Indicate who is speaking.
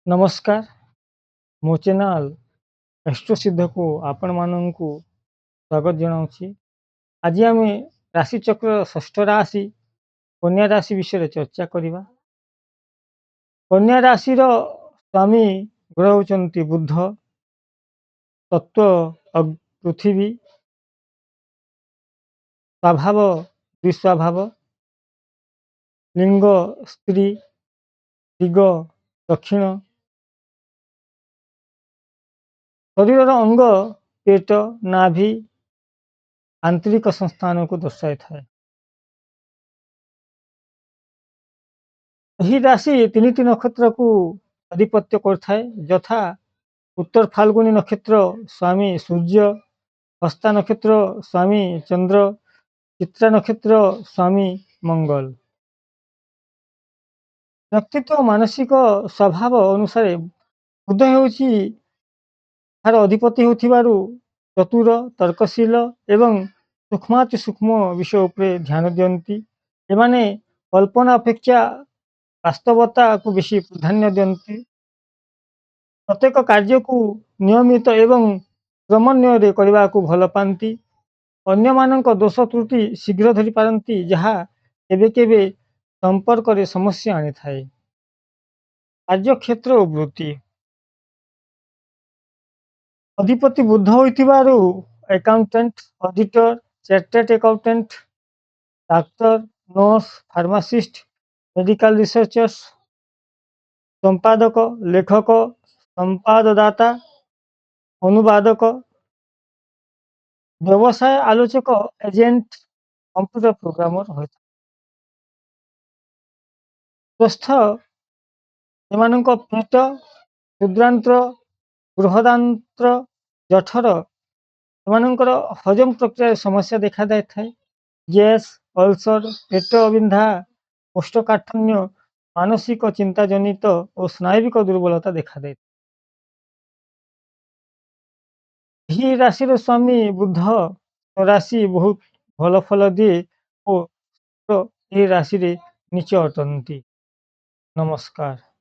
Speaker 1: ନମସ୍କାର, ମୋ ଚ୍ୟାନେଲ୍ ଆଷ୍ଟ୍ରୋସିଦ୍ଧକୁ ଆପଣମାନଙ୍କୁ ସ୍ୱାଗତ ଜଣାଉଛି। ଆଜି ଆମେ ରାଶିଚକ୍ରର ଷଷ୍ଠ ରାଶି କନ୍ୟା ରାଶି ବିଷୟରେ ଚର୍ଚ୍ଚା କରିବା। କନ୍ୟା ରାଶିର ସ୍ୱାମୀ ଗ୍ରହ ହେଉଛନ୍ତି ବୁଧ, ତତ୍ତ୍ୱ ପୃଥିବୀ, ସ୍ୱଭାବ ଦ୍ୱିସ୍ୱଭାବ, ଲିଙ୍ଗ ସ୍ତ୍ରୀ, ଦିଗ ଦକ୍ଷିଣ, ଶରୀରର ଅଙ୍ଗ ପେଟ, ନାଭି, ଆନ୍ତରିକ ସଂସ୍ଥାନକୁ ଦର୍ଶାଇଥାଏ। ଏହି ରାଶି ତିନିଟି ନକ୍ଷତ୍ରକୁ ଆଧିପତ୍ୟ କରିଥାଏ, ଯଥା ଉତ୍ତର ଫାଲ୍ଗୁନୀ ନକ୍ଷତ୍ର ସ୍ୱାମୀ ସୂର୍ଯ୍ୟ, ହସ୍ତା ନକ୍ଷତ୍ର ସ୍ୱାମୀ ଚନ୍ଦ୍ର, ଚିତ୍ରା ନକ୍ଷତ୍ର ସ୍ୱାମୀ ମଙ୍ଗଳ। ବ୍ୟକ୍ତିତ୍ୱ ମାନସିକ ସ୍ୱଭାବ ଅନୁସାରେ ବୁଧ ହେଉଛି ଏହାର ଅଧିପତି ହେଉଥିବାରୁ ଚତୁର, ତର୍କଶୀଳ ଏବଂ ସୂକ୍ଷ୍ମାତି ସୂକ୍ଷ୍ମ ବିଷୟ ଉପରେ ଧ୍ୟାନ ଦିଅନ୍ତି। ଏମାନେ କଳ୍ପନା ଅପେକ୍ଷା ବାସ୍ତବତାକୁ ବେଶୀ ପ୍ରାଧାନ୍ୟ ଦିଅନ୍ତି। ପ୍ରତ୍ୟେକ କାର୍ଯ୍ୟକୁ ନିୟମିତ ଏବଂ କ୍ରମାନ୍ୱୟରେ କରିବାକୁ ଭଲ ପାଆନ୍ତି। ଅନ୍ୟମାନଙ୍କ ଦୋଷ ତ୍ରୁଟି ଶୀଘ୍ର ଧରିପାରନ୍ତି, ଯାହା କେବେ କେବେ ସମ୍ପର୍କରେ ସମସ୍ୟା ଆଣିଥାଏ। କାର୍ଯ୍ୟକ୍ଷେତ୍ର ଓ ବୃତ୍ତି ଅଧିପତି ବୁଧ ହୋଇଥିବାରୁ ଆକାଉଣ୍ଟାଣ୍ଟ, ଅଡିଟର, ଚାର୍ଟେଡ ଆକାଉଣ୍ଟାଣ୍ଟ, ଡାକ୍ତର, ନର୍ସ, ଫାର୍ମାସିଷ୍ଟ, ମେଡିକାଲ ରିସର୍ଚର୍ସ, ସମ୍ପାଦକ, ଲେଖକ, ସମ୍ପାଦଦାତା, ଅନୁବାଦକ, ବ୍ୟବସାୟ ଆଲୋଚକ, ଏଜେଣ୍ଟ, କମ୍ପ୍ୟୁଟର ପ୍ରୋଗ୍ରାମର ହୋଇଥାଏ। ସ୍ୱସ୍ଥ ଏମାନଙ୍କ ପେଟ, କ୍ଷୁଦ୍ରାନ୍ତ୍ର, ବୃହଦାନ୍ତ୍ର, ଜଠର ଏମାନଙ୍କର ହଜମ ପ୍ରକ୍ରିୟାରେ ସମସ୍ୟା ଦେଖାଯାଇଥାଏ। ଗ୍ୟାସ୍, ଅଲସର, ପେଟ ବିନ୍ଧା, କୋଷ୍ଠକାଠିନ୍ୟ, ମାନସିକ ଚିନ୍ତାଜନିତ ଓ ସ୍ନାୟବିକ ଦୁର୍ବଳତା ଦେଖାଦେଇଥାଏ। ଏହି ରାଶିର ସ୍ୱାମୀ ବୁଧ ରାଶି ବହୁତ ଭଲ ଫଳ ଦିଏ ଓ ଏହି ରାଶିରେ ନୀଚ ଅଟନ୍ତି। ନମସ୍କାର।